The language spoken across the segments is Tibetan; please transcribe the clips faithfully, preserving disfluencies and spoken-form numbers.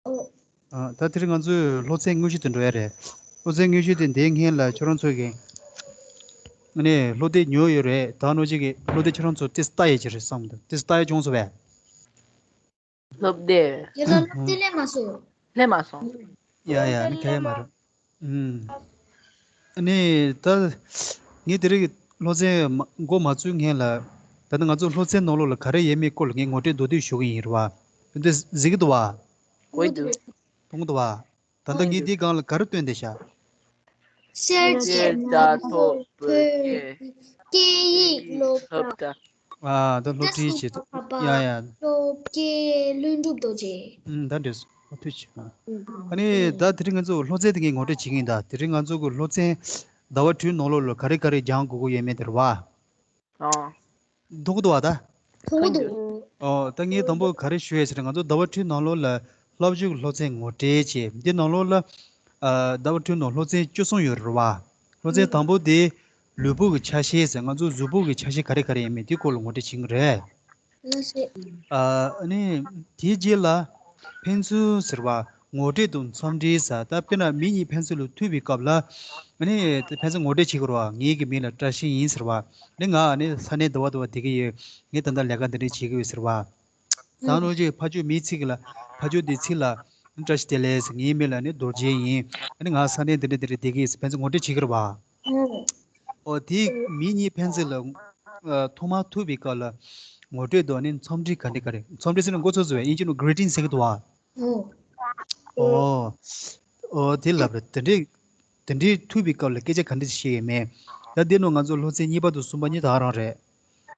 ཨ། ད་དེ་རིང་ང་ཚོས་སློབ་ཚན་དངོས་གཞི་དེ་འགྲོ་ཡ་རེད། སློབ་ཚན་དངོས་གཞི་དེ་འདིའི་སྔོན་ལ་ཁྱོད་རང་ཚོ་གིས་ཨ་ནི་སློབ་དེབ་ཉོས་ཡོད་རེད། ད་ནོ་ཅིག་གིས་སློབ་དེབ་ཁྱོད་རང་ཚོ་ཏོག་ཙམ་ལྟ་ཡས་ཅིག་རེད་བསམ་འདུག་ཏོག་ཙམ་ལྟ་ཡས་བྱུང་སོང་བས། སློབ་དེབ། ཡ་ད་སློབ་དེབ་ལེན་མ་སོང་། ལེན་མ་སོང་། ཡ་ཡ། ཨ་ནི་ག་ཡ་མ་རེད། ཨུམ། ཨ་ནི་ད་ངས་དེ་རིང་སློབ་ཚན་མ་འགོ་མ་བཙུགས་སྔོན་ལ། ད་ནི་ང་ཚོ་སློབ་ཚན་ནང་ལོགས་ལ་ག་རེ་ཡོད་མེད་སྐོར་ལ་ངས་ངོ་སྤྲོད་མདོར་བསྡུས་ཞུ་གི་ཡིན་རེད་བ། འདི་གཟིགས་ཀྱི་འདུག་བ། འོ་འདུག་མཐོང་གི་འདུག་བ། ད་ལྟ་ངས་འདིའི་སྒང་ལ་ག་རེ་སྟོན་བསྡད་ཤག་གསེར་གྱི་རྣམ་ཐོག་བོད་ཀྱི་སྐད་ཡིག་སློབ་གྲྭ། ཨ། ད་སློབ་ཁྲིད་བྱེད། ཡ་ཡ། སློབ་དགེ་ལྷུན་གྲུབ་རྡོ་རྗེ། ཨུམ། ད་འགྲིག་སོང་། ཐུགས་རྗེ་ཆེ། ཨ་ནི་ད་དེ་རིང་ང་ཚོ་སློབ་ཚན་དེ་ངས་ངོ་སྤྲོད་བྱེད་ཀྱི་ཡིན། ད་དེ་རིང་ང་ཚོ་གི་སློབ་ཚན་ཟླ་བ་དྲུག་ནང་ལོགས་ལ་ག་རེ་ག་རེ་སྦྱང་དགོས་ཀྱི་ཡོད་མེད་དེ་རེད་བ། ཨ། མཐོང་གི་འདུག་བ་ད། མཐོང་གི་འདུག་ཨོ། ད་ངས་དང་པོ་ག་རེ་ཞུ་ཡས་ཟེར་ན། ང་ཚོ་ཟླ་བ་དྲུག་ནང་ལོགས་ལ་སློབ་སྦྱོང་གི་སློབ་ཚན་ངོ་སྤྲོད་བྱས། འདི་ནང་ལོགས་ལ་ཨ་ཟླ་བ་དྲུག་ནང་སློབ་ཚན་བཅུ་གསུམ་ཡོད་རེད་བ། སློབ་ཚན་དང་པོ་དེ་ལུས་པོ་གི་ཆ་ཤས་ཟེར། ང་ཚོ་གཟུགས་པོ་གི་ཆ་ཤས་ག་རེ་ག་རེ་ཡིན་མིན་དེ་སྐོར་ལ་ངོ་སྤྲོད་བྱེད་ཀྱི་རེད། ལགས་སེ། ཨ་ནི་དེའི་རྗེས་ལ་ཕན་ཚུན་ཟེར་བ་ངོ་སྤྲོད་དང་འཚམས་འདྲི་ཟེར། ད་དཔེར་ན་མི་གཉིས་ཕན་ཚུན་ལ་ཐུག་པའི་སྐབས་ལ། ཨ་ནི་ཕན་ཚུན་ངོ་སྤྲོད་བྱེད་དགོས་རེད་བ། ངའི་གི་མིང་ལ་བཀྲ་ཤིས་ཡིན་ཟེར་བ། ཨ་ནི་ང་ཨ་ནི་ས་གནས་འདི་བ་འདི་བ་བསྡད་ཀྱི་ཡོད། ངས་ད་ལྟ་ལས་ཀ་འདི་འདྲ་བྱེད་ཀྱི་ཡོད་ཟེར་བ། ད་ནང་བཞིན་ཕར་ཕྱོགས་མིའི་ཚིག་ལ། ཕར་ཕྱོགས་དེའི་ཚིག་ལ། བཀྲ་ཤིས་བདེ་ལེགས་ཟེར། ངའི་མིང་ལ་ནི་རྡོ་རྗེ་ཡིན། ཨ་ནི་ང་ས་གནས་འདི་འདྲ་འདི་འདྲ་བསྡད་ཀྱི་ཡིན་ཟེར། ཕན་ཚུན་ངོ་སྤྲོད་བྱེད་ཀྱི་རེད་བ། ཨོ། དེ་མི་གཉིས་ཕན་ཚུན་ལ་ཨ་ཐོག་མར་ཐུག་པའི་སྐབས་ལ་ངོ་སྤྲོད་དང་ནི་འཚམས་འདྲི་ག་འདྲ་ག་རེ། འཚམས་འདྲི་ཟེར་ན་མགོ་ཚོས་བཟོ་བས། དབྱིན་ཇི་ནང་greeting ཟེར་གྱི་འདུག་བ། ཨོ། ཨོ། དེ་ལབ་རེད། དེ་འདྲའི་དེ་འདྲའི་ཐུག་པའི་སྐབས་ལ་སྐད་ཆ་ག་འདྲ་བཤད་ཡོད་མེད། ད་འདི་ནང་ང་ཚོ་སློབ་ཚན་གཉིས་པ་དང་གསུམ་པ་གཉིས་ད་ག་རང་རེད།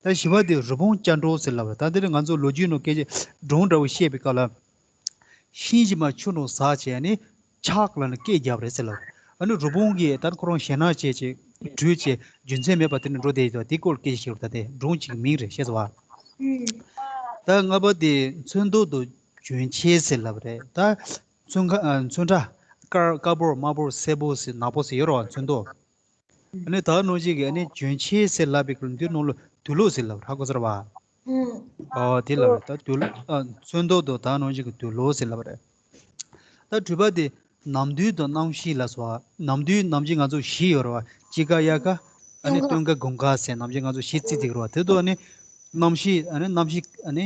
ད་བཞི་པ་དེ་རི་བོང་སྐྱ་འགྲོ་ཟེར་ལབ་རེད། ད་འདིར་ང་ཚོ་ལོ་རྒྱུས་ནང་སྐད་ཆ་སྒྲུང་འདྲ་བོ་བཤད་པའི་སྐབས་ལ། ཤིང་ཞིག་མ་ཆུ་ནང་ཟག་བྱས་ནས་ཆག་ལབ་ནས་སྐད་བརྒྱབ་རེད་ཟེར་ལབ། ཨ་ནི་རི་བོང་གིས་ད་ཁོ་རང་ཞེད་སྣང་བྱས་བྱས་བྲོས་བྱས་རྒྱུ་མཚན་མེད་པ་དེ་ནས་འགྲོ་བསྡད་ཡོད། དེ་སྐོར་སྐད་ཆ་བཤད་རོགས། ད་དེ་སྒྲུང་གཅིག་མིང་རེད། ཤེས་སོང་བ། ད་ལྔ་པ་དེ་ཚོན་མདོག་དང་གྱོན་ཆས་ཟེར་ལབ་རེད། ད་ཚོན་ཁ་ཨ་ཚོན་ཁྲ་དཀར་དཀར་པོ་དམར་པོ་སེར་པོ་ཟེར་ནག་པོ་ཟེར་ཡོད་རེད་བ། ཚོན་མདོག་ཨ་ནི་ད་ནང་བཞིན་གྱི་ཨ་ནི་གྱོན་ཆས་ཟེར་ལབ་པའི་སྐབས་འདི་ནང་ལ་དུག་ལོག་ཟེར་ལབ་ར། གོ་སོང་བ། ཨོ་དེ་ལབ་རེད། ད་དུག་ལོག་ཨ་ཚོན་མདོག་དང་ད་ནང་བཞིན་གྱི་དུག་ལོག་ཟེར་ལབ་རེད། ད་དྲུག་པ་དེ་ནམ་དུས་དང་གནམ་གཤིས་ལ་སོགས་པ། ནམ་དུས་ནམ་གཞི་ང་ཚོ་བཞི་ཡོད་རེད་བ། དཔྱིད་ཀ་དབྱར་ཀ་ཨ་ནི་སྟོན་ཀ། སྟོན་ཀ་དགུན་ཀ་ཟེར་ནམ་གཞི་ང་ཚོ་བཞི་བརྩི་བསྡད་ཀྱི་རེད་བ། དེ་དུས་ཨ་ནི་གནམ་གཤིས་ཨ་ནི་གནམ་གཤིས་ཨ་ནི་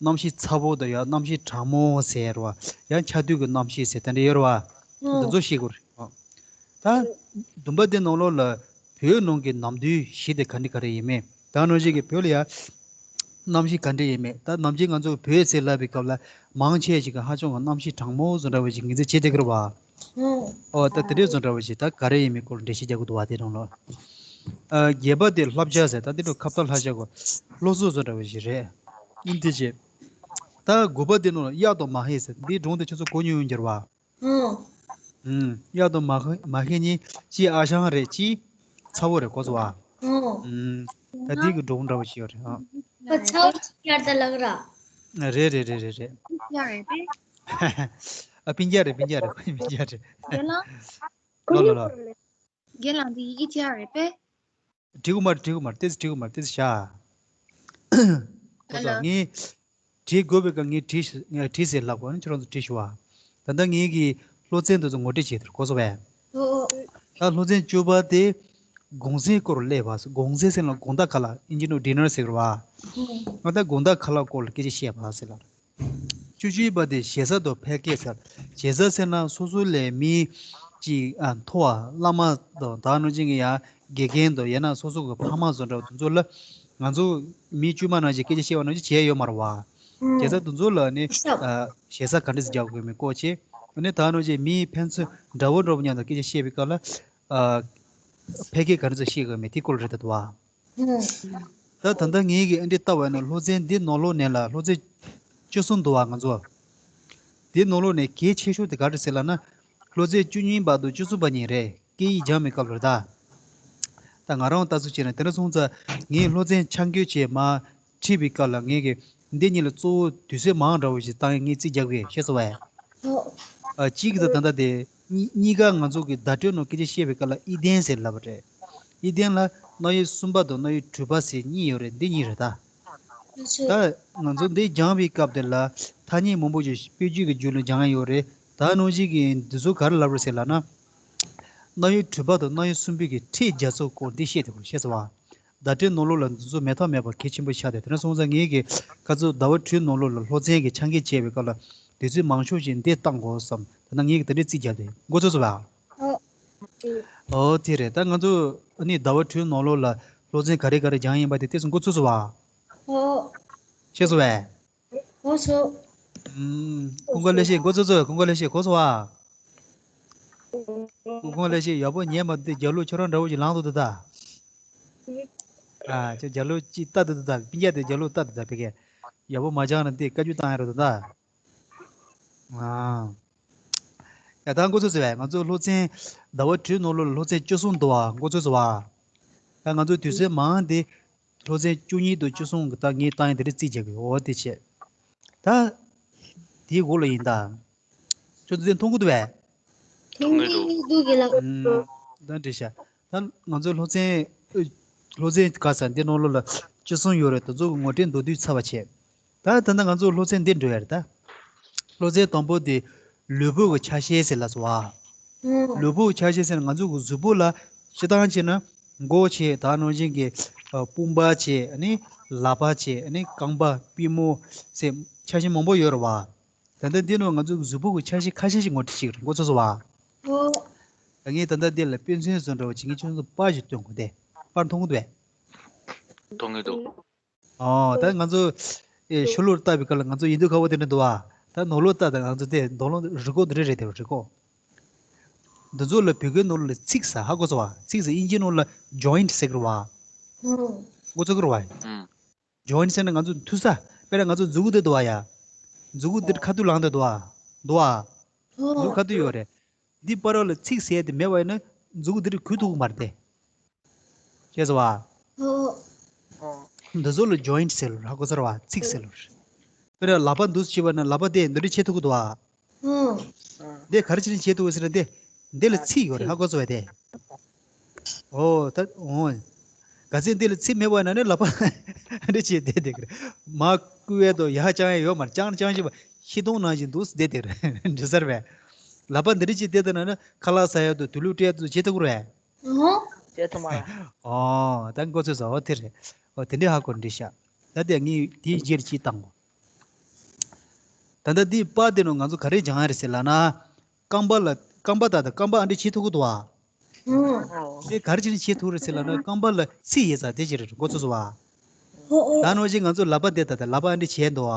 གནམ་གཤིས་ཚ་པོ་དང་ཡང་གནམ་གཤིས་གྲང་མོ་ཟེར་རེད་བ། ཡང་ཆར་དུས་ཀྱི་གནམ་གཤིས་ཟེར་དེ་འདྲ་ཡོད་རེད་བ། འདི་ཚོ་ཤེས་དགོས་རེད། ད་བདུན་པ་དེ་ནང་ལོགས་ལ་བོད་ནང་གི་ནམ་དུས་བཞི་དེ་ག་འདྲ་ག་རེ་ཡིན་མེད། ད་ནང་བཞིན་གྱི་བོད་ལ་ཡ་གནམ་གཤིས་ག་འདྲ་ཡིན་མེད། ད་ནམ་རྒྱུན་ང་ཚོ་བོད་ཟེར་ལབ་པའི་སྐབས་ལ་མང་ཆེ་ཞིག་གི་ཧ་ཅང་གི་གནམ་གཤིས་གྲང་མོ་བཟོ་འདྲ་བོ་ཞིག་ངེས་འཛིན་བྱེད་བསྡད་ཀྱི་རེད་བ། ཨོ་ད་དེ་འདྲའི་བཟོ་འདྲ་བོ་ཞིག་ད་ག་རེ་ཡིན་མེད་སྐོར་འགྲེལ་བཤད་རྒྱག་གི་འདུག་བ། དེ་ནང་ལོགས། ཨ་བརྒྱད་པ་དེ་བསླབ་བྱ་ཟེར། ད་དེ་འདྲ་ཁ་བརྡ་བསླབ་བྱ་གོ་སློབ་གསོ་བཟོ་འདྲ་བོ་ཞིག་རེད། ཨིན་དེ་བྱས། ད་དགུ་པ་དེ་ནང་ལ་གཡག་དང་མ་ཧེ་ཟེར། འདིའི་སྒྲུང་དེ་ཁྱོད་ཚོ་གོ་མྱོང་ཡོད་འགྱུར་བ། ཨང་། ཨུམ། གཡག་དང་མ་ཧེ་མ་ཧེ་གཉིས་གཅིག་ཨ་ཞང་རེད། གཅིག་ཚ་བོ་རེད། གོ་སོང་བ། ཨང་། ཨུམ། ད་འདི་གི་སྒྲུང་འདྲ་བོ་ཞིག་ཡོད་རེད། ཨང་། ཁོ་ཚ་བོ་ཅིག་ཡར་ད་ལབ་ར། རེད་རེད་རེད་རེད་རེད། ཡ་རེད་པས། ཨ་སྤུན་ཀྱག་རེད། སྤུན་ཀྱག་རེད། ཁོ་སྤུན་ཀྱག་རེད། རྒན་ལགས། ལོ་ལོ་ལོ། རྒན་ལགས་འདི་ཨི་ཐི་ཨར་རེད་པས། འགྲིག་གི་མ་རེད། འགྲིག་གི་མ་རེད། ཏོག་ཙམ་འགྲིག་གི་མ་རེད། ཏོག་ཙམ་བཞག་ཁོ་ཚོ་ངས་བྲིས་དགོས་པའི་སྐབས་ངས་བྲིས་ངས་བྲིས་ཟེར་ལབ་གོ་ནི་ཁྱོད་རང་ཚོ་བྲིས་ཤོག་ཨ། ད་ལྟ་ངས་ཀྱི་སློབ་ཚན་དེ་ཚོ་ངོ་སྤྲོད་བྱས་ཐུབ། གོ་སོང་བས། ཨོ་ཨོ། ད་སློབ་ཚན་བཅུ་པ་དེ་དགོང་ཟས་སྐོར་སླེབས་པ། དགོང་ཟས་ཟེར་ན་དགོང་དག་ཁ་ལག་ཨིན་ཇི་ནང་ཌི་ནར་ཟེར་གི་རེད་བ། ང་ད་དགོང་དག་ཁ་ལག་སྐོར་ལ་སྐད་ཆ་བཤད་པ་ཟེར་ལ། བཅུ་གཅིག་པ་དེ་ཞེ་ས་དང་ཕལ་སྐད་ཟེར། ཞེ་ས་ཟེར་ན་སོ་སོ་ལས་མི་གཅིག་ཨ་མཐོ་བ་བླ་མ་དང་ད་ནང་བཞིན་གྱི་ཡང་དགེ་རྒན་དང་ཡང་ན་སོ་སོ་གི་ཕ་མ་བཟོ་འདྲ་བ་དེ་ཚོ་ལ་ང་ཚོ་མི་དཀྱུས་མ་ནང་བཞིན་སྐད་ཆ་བཤད་པ་ནང་བཞིན་བྱས་ཡོད་མ་རེད་བ། ཞེ་ས་དེ་ཚོ་ལ་ནི་ཨ་ཞེ་ས་ག་འདྲ་ཞིག་རྒྱག་དགོས་མིན་སྐོར་བྱས། ཨ་ནི་ད་ནང་བཞིན་མི་ཕན་ཚུན་འདྲ་བོ་འདྲ་བོ་མཉམ་དུ་སྐད་ཆ་བཤད་པའི་སྐབས་ལ་ཨ་ཕལ་སྐད་ག་འདྲ་ཞིག་བཤད་དགོས་མིན་དེ་སྐོར་རེད་ད་དུ་བ། ད་ད་ལྟ་ངེད་ཀྱིས་ཨ་འདི་ལྟ་བ་ཡིན་ན་སློབ་ཚན་འདི་ནང་ལོགས་ནས་ལ་སློབ་ཚན་བཅུ་གསུམ་འདུག་བ་ང་ཚོ། འདི་ནང་ལོགས་ནས་གལ་ཆེ་ཤོས་དེ་ག་རེ་ཟེར་ལབ་ན། སློབ་ཚན་བཅུ་གཉིས་པ་དང་བཅུ་གསུམ་པ་གཉིས་རེད། སྐད་ཡིག་སྦྱང་བའི་སྐབས་ལ་རེད་ད། ད་ང་རང་ལྟ་ཚུལ་བྱས་ན་དེ་འདྲ་སོང་ཙང་ངས་སློབ་ཚན་ཆ་འགོད་བྱས་མར་ཁྲིད་པའི་སྐབས་ལ་ངེད་ཀྱིས་འདི་གཉིས་ལ་གཙོ་བོ་དུས་ཚོད་མང་དྲགས་པ་ཞིག་བཏང་ཡས་ངས་རྩིས་རྒྱག་གི་ཤེས་སོང་བས། ཨ་གཅིག་གིས་ད་ད་ལྟ་དེ་གཉིས་གཉིས་ཀ་ང་ཚོ་གི་བརྡ་སྤྲོད་ནང་སྐད་ཆ་བཤད་པའི་སྐབས་ལ་ཨི་ལྡན་ཟེར་ལབ་པ་རེད། ཨི་ལྡན་ལ་རྣམ་དབྱེ་གསུམ་པ་དང་རྣམ་དབྱེ་དྲུག་པ་ཟེར་གཉིས་ཡོད་རེད། འདི་གཉིས་རེད་ད། ད་ང་ཚོ་འདི་སྦྱང་བའི་སྐབས་དེ་ལ་ཐ་སྙད་མང་པོ་ཞིག་དཔེ་བརྗོད་ཀྱི་རྒྱུད་ལ་སྦྱང་ཡོད་རེད། ད་ནང་བཞིན་གྱི་འདི་ཚོ་ག་རེ་ལབ་རེད་ཟེར་ལབ་ན། རྣམ་དབྱེ་དྲུག་པ་དང་རྣམ་དབྱེ་གསུམ་པའི་གི་ཕྲད་རྒྱ་མཚོའི་སྐོར་འདི་བཤད་དེ་གོ་ཤེས་སོང་བ། བརྡ་སྤྲོད་ནང་ལོགས་ལ་འདི་ཚོ་མེད་ཐབས་མེད་པ་གལ་ཆེན་པོ་ཆགས་ཏེ། དེ་འདྲ་སོང་ཙང་ངས་ཀྱི་ཁ་ཚོ་ཟླ་བ་དྲུག་ནང་ལོགས་ལ་སློབ་ཚན་གྱི་ཆ་འགེབས་བྱས་པའི་སྐབས་ལ་དུས་ཚོད་མང་ཤོས་ཤིག་འདི་བཏང་དགོས་བསམ། ད་ནང་ངས་ཀྱི་དེ་འདྲའི་རྩིས་བརྒྱབ་སྟེ་མགོ་ཚོས་སོང་བ། ཨོ། ཨོ་དེ་རེད། ད་ང་ཚོ་ཨ་ནི་ཟླ་བ་དྲུག་ནང་ལོགས་ལ་སློབ་ཚན་ག་རེ་ག་རེ་སྦྱངས་ཡིན་པ་དེ་ཏོག་ཙམ་མགོ་ཚོས་སོང་བ། ཨོ། ཤེས་སོང་བས། ཨོ་སོ། ཨུམ། ཀུན་དགའ་ལེགས་བཤད་མགོ་ཚོས་སོང་བས། ཀུན་དགའ་ལེགས་བཤད་གོ་སོང་བ། ཀུན་དགའ་ལེགས་བཤད་ཡག་པོ་ཉན་པ་འདི་རྒྱ་ལོ་ཁྱོད་རང་འདྲ་བོ་ཞིག་ལངས་འདུག་ད་ད། ཨ་ཁྱོད་རྒྱ་ལོ་ཅིག་ལྟ་འདུག་ད་ད། སྤུན་ཀྱག་དེ་རྒྱ་ལོ་ལྟ་འདུག་ད་ཕ་གི། ཡག་པོ་མ་སྦྱངས་ན་འདི་བཀའ་བཀྱོན་བཏང་ཡ་རེད་ད་ད། ཨ། ཡ་ད་མགོ་ཚོས་སོང་བས། ང་ཚོ་སློབ་ཚན་ཟླ་བ་དྲུག་ནང་ལོགས་ལ་སློབ་ཚན་བཅུ་གསུམ་འདུག་བ། མགོ་ཚོས་སོང་བ། ད་ང་ཚོ་དུས་ཚོད་མང་དེ་སློབ་ཚན་བཅུ་གཉིས་དང་བཅུ་གསུམ་གི་ད་ངས་བཏང་ཡིན་དེ་འདྲ་རྩིས་རྒྱག་གི་ཡོད། དེ་བྱས། ད་དེའི་འོག་ལ་ཡིན་ད། ཁྱོད་ཚོ་དེ་མཐོང་གི་འདུག་བས། མཐོང་གི་འདུག་གི་ལགས། ཨུམ། ད་འགྲིག་ཤག་ད་ང་ཚོའི་སློབ་ཚན། སློབ་ཚན་ག་ས་འདི་ནང་ལོགས་ལ་བཅུ་གསུམ་ཡོད་རེད། དེ་ཚོ་གི་ངོ་སྤྲོད་མདོར་བསྡུས་ཚར་བ་བྱས། ད་ད་ལྟ་ང་ཚོ་སློབ་ཚན་འདི་འགྲོ་ཡ་རེད་ད། སློབ་ཚན་དང་པོ་དེ་ལུས་པོ་གི་ཆ་ཤས་ཟེར་ལབ་སོང་བ། ལུས་པོ་གི་ཆ་ཤས་ཟེར་ན་ང་ཚོ་གི་གཟུགས་པོ་ལ་སྤྱིར་བཏང་བྱས་ན་མགོ་བྱས། ད་ནང་བཞིན་གྱི་ཨ་དཔུང་པ་བྱས། ཨ་ནི་ལག་པ་བྱས། ཨ་ནི་རྐང་པ། པུས་མོ་ཟེར་ཆ་ཤས་མང་པོ་ཡོད་རེད་བ། ད་ལྟ་འདི་ནང་ང་ཚོ་གི་གཟུགས་པོ་གི་ཆ་ཤས་ཁ་ཤས་ཤིག་ངོ་སྤྲོད་བྱེད་ཀྱི་རེད། མགོ་ཚོས་སོང་བ། ཨོ། ད་ངས་ད་ལྟ་འདི་ལ་དཔེ་མཚོན་བཟོ་འདྲ་བོ་བྱེད། ངས་ཁྱོད་ཚོ་པར་ཞིག་སྟོན་གོ་དེ། པར་མཐོང་གི་འདུག་བས། མཐོང་གི་འདུག་ཨོ། ད་ང་ཚོ་ཨེ་ཤོ་ལོ་ལ་ལྟ་བའི་སྐབས་ལ་ང་ཚོ་ཡིན་དུས་ཁ་བོ་དེ་འདྲ་འདུག་བ། ད་ནོར་ལོ་ལྟ་དང་ང་ཚོ་དེ་ནོར་ལོ་རི་སྐོར་འདི་འདྲ་རེད། དེ་རི་སྐོར། འདི་ཚོ་ལ་བོད་སྐད་ནང་ལ་ཚིགས་ཟེར། ཧ་གོ་སོང་བ། ཚིགས་ཟེར་དབྱིན་ཇི་ནང་ལ་ཇོ་ཡིན་ཊི་ཟེར་གི་རེད་བ། མགོ་ཚོས་གི་རེད་བ། ཨུམ། ཇོ་ཡིན་ཊི་ཟེར་ན་ང་ཚོ་མཐུ་ས། དཔེར་ན་ང་ཚོ་མཛུ་གུ་འདི་འདུག་བ་ཡ། མཛུ་གུ་འདིར་ཁ་ཐུག་ལངས་འདུག་བ། འདུག་བ། མཛུ་གུ་ཁ་ཐུག་ཡོད་རེད། འདི་བར་ལ་ཚིགས་ཟེར་དེ་མེད་པ་ཡིན་ན་མཛུ་གུ་འདིར་གུད་ཐུག་གི་མ་རེད་དེ། ཤེས་སོང་བ། འདི་ཚོ་ལ་ཇོ་ཡིན་ཊི་ཟེར་ལོ། ཧ་གོ་སོང་བ། ཚིགས་ཟེར་ལོ། དཔེར་ན་ལག་པ་འདུག་སེ་བྱས་པ་ན་ལག་པ་དེ་འདི་འདྲ་བྱེད་ཐུབ་ཀྱི་འདུག་བ། ཨང་། འདི་ག་རེ་བྱས་ནས་བྱེད་ཐུབ་ཟེར་ན་འདི། འདི་ལ་ཚིགས་ཡོད་རེད། ཧ་གོ་སོང་བས་དེ། ཨོ་ད་ཨོ། ག་ཚད་འདི་ལ་ཚིགས་མེད་པ་ན་ནི་ལག་པ་འདི་བྱས་བསྡད་བསྡད་ཀྱི་རེད། མར་བསྐུར་ཡས་དང་ཡར་བརྐྱང་ཡས་ཡོད་མ་རེད། བརྐྱང་བརྐྱང་བྱས་པ་ཤི་སྟོང་ནང་བཞིན་འདུག་སེ་བསྡད་བསྡད་ཀྱི་རེད། འགྲོ་ས་རེད་པས། ལག་པ་འདི་འདྲ་བྱས་བསྡད་བསྡད་ན་ནི་ཁ་ལག་ཟ་ཡས་དང་དུག་ལོག་སྤྲད་ཡས་དང་བྱེད་ཐུབ་ཀྱི་རེད། ཨོ། བྱེད་ཐུབ་མ་རེད། ཨོ་ད་མགོ་ཚོས་སོང་། ཨོ་དེ་རེད། ཨོ་དེ་འདྲའི་ཧ་གོ་འགྲིག་ཤག་ད་དེ་ངས་དེའི་རྗེས་ཅིག་བཏང་གོ། ད་ལྟ་འདིའི་པར་དེ་ནང་ང་ཚོ་ག་རེ་སྦྱང་ཡ་རེད་ཟེར་ལབ་ན། རྐང་པ་ལ་རྐང་པ་ད་ལྟ་རྐང་པ་ཨ་འདྲ་བྱེད་ཐུབ་ཀྱི་འདུག་བ། ཨང་། དེ་ག་རེ་བྱས་ནས་བྱེད་ཐུབ་རེད་ཟེར་ལབ་ན་རྐང་པ་ལ་ཚིགས་ཡོད་ཙང་དེ་བྱས་རེད། མགོ་ཚོས་སོང་བ། ཨོ་ཨོ། ད་ནང་བཞིན་ང་ཚོ་ལག་པ་དེ་ད་ལྟ་ལག་པ་ཨ་འདྲ་བྱས་འདུག་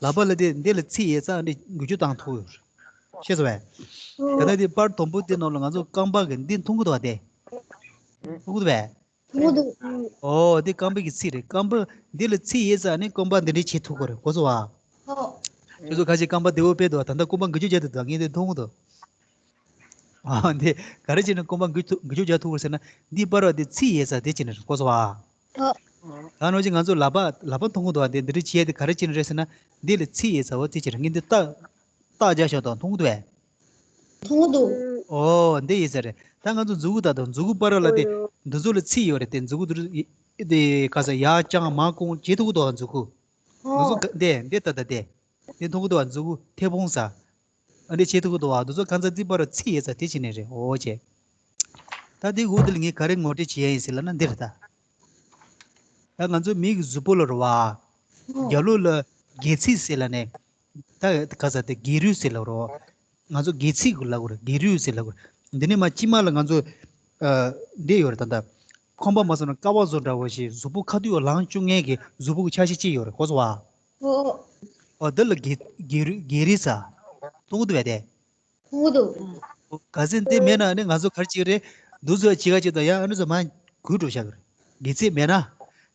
བ། ལག་པ་ལ་དེ་འདི་ལ་ཚིགས་ཡོད་ཙང་ཨ་འདྲ་འགུལ་སྐྱོད་བཏང་ཐུབ་ཡོད་རེད། ཤེས་སོང་བས། ད་ལྟ་དེ་པར་དང་པོ་དེ་ནང་ལ་ང་ཚོ་རྐང་པ་གི་འདི་མཐོང་གི་འདུག་བ་དེ། མཐོང་གི་འདུག་བས། མཐོང་གི་འདུག་ཨོ་འདི་རྐང་པ་གི་ཚིགས་རེད། རྐང་པ་འདི་ལ་ཚིགས་ཡོད་ཙང་ནི་རྐང་པ་འདི་འདྲ་བྱེད་ཐུབ་ཀྱི་རེད། མགོ་ཚོས་སོང་བ། ཨོ། ཁྱོད་ཚོ་ཁ་ཤས་རྐང་པ་བདེ་བོ་དཔེ་འདུག་བ། ད་ལྟ་རྐང་པ་འགུལ་སྐྱོད་རྒྱག་འདུག་ད་ངས་འདི་མཐོང་གི་འདུག་ཨ་འདི་ག་རེ་བྱས་ནས་རྐང་པ་འགུལ་ཐུབ་འགུལ་སྐྱོད་རྒྱག་ཐུབ་ཟེར་ན་འདི་པར་བ་འདི་ཚིགས་ཡོད་ཙང་དེ་བྱས་ནས་རེད། མགོ་ཚོས་སོང་བ། ཨོ། ད་ནང་བཞིན་ང་ཚོ་ལག་པ་ལག་པ་མཐོང་གི་འདུག་བ། འདི་འདི་འདྲ་བྱས་དེ་ག་རེ་བྱས་ནས་རེད་ཟེར་ན་འདི་ལ་ཚིགས་ཡོད་ཙང་བ་དེ་བྱས་རེད། ངས་འདི་རྟགས་རྟགས་རྒྱག་ཤོག་དང་མཐོང་གི་འདུག་བས། མཐོང་གི་འདུག་ཨོ་འདི་ཡོད་ས་རེད། ད་ང་ཚོ་མཛུ་གུ་ད་དང་མཛུ་གུ་པར་བ་ལ་དེ་འདི་ཚོ་ལ་ཚིགས་ཡོད་རེད། དེ་མཛུ་གུ་འདི་འདི་ག་ས་ཡར་བརྐྱང་མར་བརྐྱང་བྱེད་ཐུབ་ཀྱི་འདུག་བ། མཛུ་གུ་འདི་ཚོ་ག་འདི་འདི་ད་ད་དེ་འདི་མཐོང་གི་འདུག་བ། མཛུ་གུ་མཐེ་བོང་ཟེར་ཨ་འདི་བྱེད་ཐུབ་ཀྱི་འདུག་བ། འདི་ཚོ་གང་ཚ་འདི་པར་ཚིགས་ཡོད་ས་དེ་བྱས་ནས་རེད། ཨོ་ཅེ། ད་འདི་འོག་འདི་ལ་ངས་ག་རེ་ངོ་སྤྲོད་བྱེད་ཡ་ཡིན་ཟེར་ལབ་ན་འདི་རེད་ད། ད་ང་ཚོ་མི་གི་གཟུགས་པོ་ལ་རེད་བ། རྒྱབ་ལོགས་ལ་སྒལ་ཚིགས་ཟེར་ལབ་ནས། ད་ག་ས་དེ་སྒལ་རུས་ཟེར་ལབ་རོ། ང་ཚོ་སྒལ་ཚིགས་ལབ་དགོས་རེད། སྒལ་རུས་ཟེར་ལབ་དགོས་རེད། འདི་ནས་མར་དཀྱིལ་མ་ལ་ང་ཚོ་ཨ་འདི་ཡོད་རེད། ད་ལྟ་ཁང་པ་མ་བཟོ་ན་ཀ་བ་བཟོ་འདྲ་བོ་ཞིག་གཟུགས་པོ་ཁ་ཐུག་ལངས་བཅུག་མཁན་གྱི་གཟུགས་པོ་གི་ཆ་ཤས་གཅིག་ཡོད་རེད། གོ་སོང་བ། ཨོ། ཨོ་འདི་ལ་སྒལ་སྒལ་རུས་སྒལ་རུས་ཟེར། མཐོང་གི་འདུག་བས་དེ། མཐོང་གི་འདུག་ག་ཚད་འདི་མེད་ན་ནི་ང་ཚོ་ག་རེ་བྱེད་ཀྱི་རེད། འདུག་ཚོད་བྱེད་ག་བྱེད་དང་ཡང་ཨ་ནི་ཚོ་མ་གུས་འགྲོ་བཞག་གི་རེད། སྒལ་ཚིགས་མེད་ན།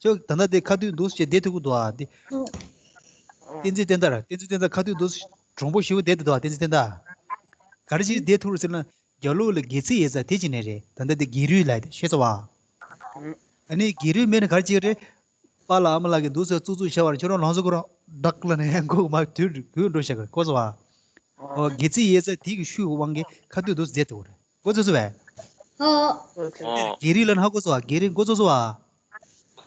ཅོ་ད་ལྟ་དེ་ཁ་ཐུག་འདུག་བྱས་བསྡད་ཐུབ་ཀྱི་འདུག་ཨ་འདི། བསྟན་འཛིན་བསྟན་དར། བསྟན་འཛིན་བསྟན་དར་ཁ་ཐུག་འདུག་དྲང་པོ་ཞེ་པོ་བསྡད་འདུག་ཨ། བསྟན་འཛིན་བསྟན་དར། ག་རེ་བྱས་བསྡད་ཐུབ་རེད་ཟེར་ན། རྒྱབ་ལོགས་ལ་སྒལ་ཚིགས་ཡོད་ས་དེ་ཅི་ནས་རེད། ད་ལྟ་དེ་སྒལ་རུས་ལབ་དེ་ཤེས་སོང་བ། ཨ་ནི་སྒལ་རུས་མེད་ན་ག་རེ་བྱེད་ཀྱི་རེད། པཱ་ལགས་ཨ་མ་ལགས་ཀྱིས་འདུག་སེ་བཙུགས་བཙུགས་བྱས་པ་ཁྱོད་རང་ལངས་སོང་ཁོ་རང་བདག་ལ་ནས་ཡང་ཁོ་མ་དུས་གུས་འགྲོ་བཞག་གི་གོ་སོང་བ། ཨོ་སྒལ་ཚིགས་ཡོད་ས་དེ་གི་ཤུལ་དབང་གིས་ཁ་ཐུག་འདུག་སེ་བསྡད་ཐུབ་རེད། གོ་ཚོད་སོང་བས། ཨོ། སྒལ་རུས་ལབ་ན་ཧ་གོ་སོང་བ། སྒལ་རུས་གོ་ཚོད་སོང་བ།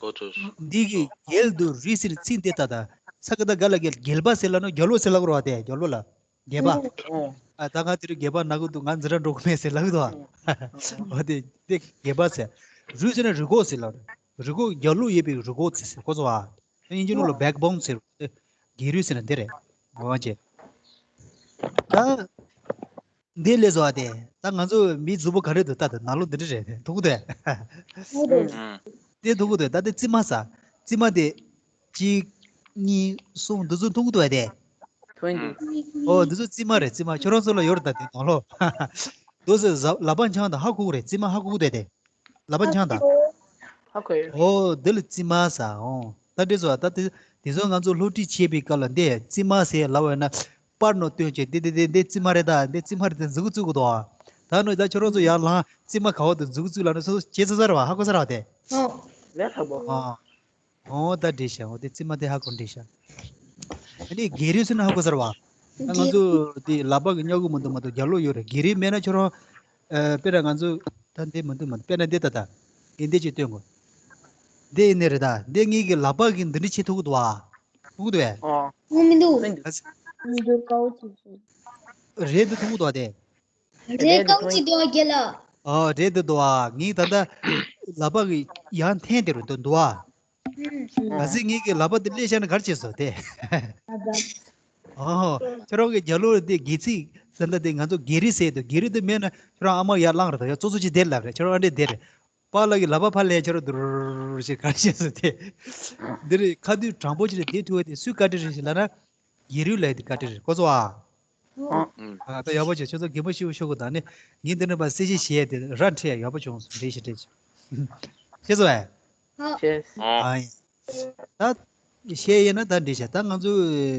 འོ་ཚོ། འདི་གི་རྒྱལ་དུ་རི་ཟེར་ཚིག་འདི་ལྟ་ད། ས་ཀ་ད་ག་ལ་རྒྱལ་རྒྱལ་པ་ཟེར་ལ་ནོ་རྒྱལ་ལོ་ཟེར་ལ་གོ་ར་བ་དེ་རྒྱལ་ལོ་ལ། རྒྱལ་པ། ཨོ། ཨ་ད་ང་དེ་རུ་རྒྱལ་པ་ན་གོ་འདུག་ང་འཛི་ར་འགྲོ་གི་མེད་ཟེར་ལ་གོ་འདུག་འོ་དེ་དེ་རྒྱལ་པ་ཟེར། རུས་ཟེར་ན་རུས་ཁོག་ཟེར་ལ། རུས་ཁོག་རྒྱལ་ལོ་ཡོད་པའི་རུས་ཁོག་ཟེར་ཟེར་གོ་ཚོ་ཨ། ཨིན་ཇི་ནང་ལ་backbone་ཟེར། རྒྱལ་རུས་ཟེར་ན་འདི་རེད། ངོ་མ་བྱས། ད། འདི་ལས་བཟོ་བ་དེ། ད་ང་ཚོ་མི་གཟུགས་པོ་ག་རེ་འདུག་ལྟ་དང་ནང་ལོགས་འདི་འདྲ་རེད་མཐོང་གི་འདུག་ཨ། ཨུམ། འདི་མཐོང་གི་འདུག་ད་དེ་རྩིབ་མ་ཟེར། རྩིབ་མ་དེ། གཅིག་གཉིས། གསུམ། འདི་ཚོ་མཐོང་གི་འདུག་ཨ་དེ། མཐོང་གི་འདུག་ཨོ་འདི་ཚོ་རྩིབ་མ་རེད། རྩིབ་མ་ཁྱོད་རང་ཚོ་ལ་ཡོད་རེད་ད་དེ་ནང་ལོགས། འདི་ཚོ་ལག་པ་འཆང་དང་ཧ་གོ་གི་རེད། རྩིབ་མ་ཧ་གོ་གི་འདུག་ཨ་དེ། ལག་པ་འཆང་དང་། ཧ་གོ་ཡོད། ཨོ་འདི་ལ་རྩིབ་མ་ཟེར། ཨོ་ད་འདི་ཚོ་ད་དེ་དེ་ཚོ་ང་ཚོ་སློབ་ཁྲིད་བྱེད་པའི་སྐབས་ལ་འདི་རྩིབ་མ་ཟེར་ལབ་པ་ན། པར་ནང་སྟོན་བྱས་འདི་འདི་འདི་འདི་རྩིབ་མ་རེད་ད། འདི་རྩིབ་མ་རེད་ད་མཛུ་གུ་བཙུགས་གི་འདུག་ད་ནི་ད་ཁྱོད་རང་ཚོ་ཡར་ལངས་རྩིབ་མ་ག་བ་འདུག་མཛུ་གུ་བཙུགས་ལབ་ན་སོ་སོ་བྱེད་ཚར་ཚར་བ་ཧ་གོ་ཚར་བ་དེ། ཨོ། ལས་སླ་པོ། ཨོ། ཨོ་ད་འགྲིག་ཤག་འོ་དེ་རྩིབ་མ་དེ་ཧ་གོ་འགྲིག་ཤག་ཨ་ནི་རྒྱལ་རུས་ཟེར་ན་ཧ་གོ་ཚར་བ། ད་ང་ཚོ་དེ་ལག་པ་གི་སྨྱུ་གུ་མི་འདུག་མ་གཏོགས་རྒྱལ་ལོ་ཡོད་རེད། རྒྱལ་རུས་མེད་ན་ཁྱོད་རང་། ཨ་དཔེར་ན་ང་ཚོ་ད་འདི་མི་འདུག་མ་གཏོགས་དཔེར་ན་འདི་ད་ད། འདི་འདི་ཅིག་སྟོན་དགོས། འདི་ཡིན་ནི་རེད་ད། འདི་ངེད་ཀྱི་ལག་པ་གི་འདི་འདྲ་བྱེད་ཐུབ་ཀྱི་འདུག་བ། ཐུབ་ཀྱི་འདུག་བས། ཨོ། ཐུབ་མི་འདུག་ག་ཚོད། མི་འདུག་དཀའ་བོ་ཅིག་བྱུང་། རེད་འདུག་ཐུབ་ཀྱི་འདུག་བ་དེ། རེད་དཀའ་བོ་ཅིག་འདུག་བ་རྒན་ལགས། ཨོ་རེད་འདུག་འདུག་བ། ངས་ད་ལྟ་ལག་པ་གི་ཡང་འཐེན་དེ་རུ་འདུག་འདུག་བ། ཨུམ། ག་ཚོད་ངས་ཀྱི་ལག་པ་དེ་སླེབས་བཞག་ན་ག་རེ་བྱེད་སོ་དེ། ཨ་ད། ཨོ། ཁྱོད་རང་གི་རྒྱལ་ལོ་དེ་སྒལ་ཚིགས་ཟེར་འདྲ་དེ་ང་ཚོ་སྒལ་རུས་ཟེར་འདུག་སྒལ་རུས་དེ་མེད་ན་ཁྱོད་རང་ཨ་མ་ཡར་ལངས་རེད་ད། ཡར་ཙོག་ཙོག་ཅིག་བསྡད་ལབ་རེད། ཁྱོད་རང་ཨ་འདྲས་བསྡད་རེད། པཱ་ལགས་ཀྱི་ལག་པ་ཕར་ལེན་ཁྱོད་རང་དུར་ཞིག་ག་རེ་བྱེད་སོ་དེ། འདི་རེད། ཁ་ཐུག་དྲང་པོ་ཅིག་རེད། དེ་ཐུག་པ་དེ་སུས་བཀའ་དྲིན་རེད་ཞེས་ལབ་ན། སྒལ་རུས་ལགས་དེ་བཀའ་དྲིན་རེད་གོ་སོང་ཨ། ཨ་ད་ཡག་པོ་བྱས། ཁྱོད་ཚོ་རྒན་པོ་ཞིག་ཤོག་གི་ད་ནི་ངས་འདི་ནས་ཕར་གསལ་བཤད་བྱས་ཏེ་ར་འཕྲད་ཡག་པོ་བྱུང་སོང་། འགྲིག་ཤག་འགྲིག་ཤག་ཤེས་སོང་ཨེ། ཤེས། ཨ་ཡིན། ད་བཤད་ཡིན་ན་ད་འགྲིག་ཤག་ད་ང་ཚོ་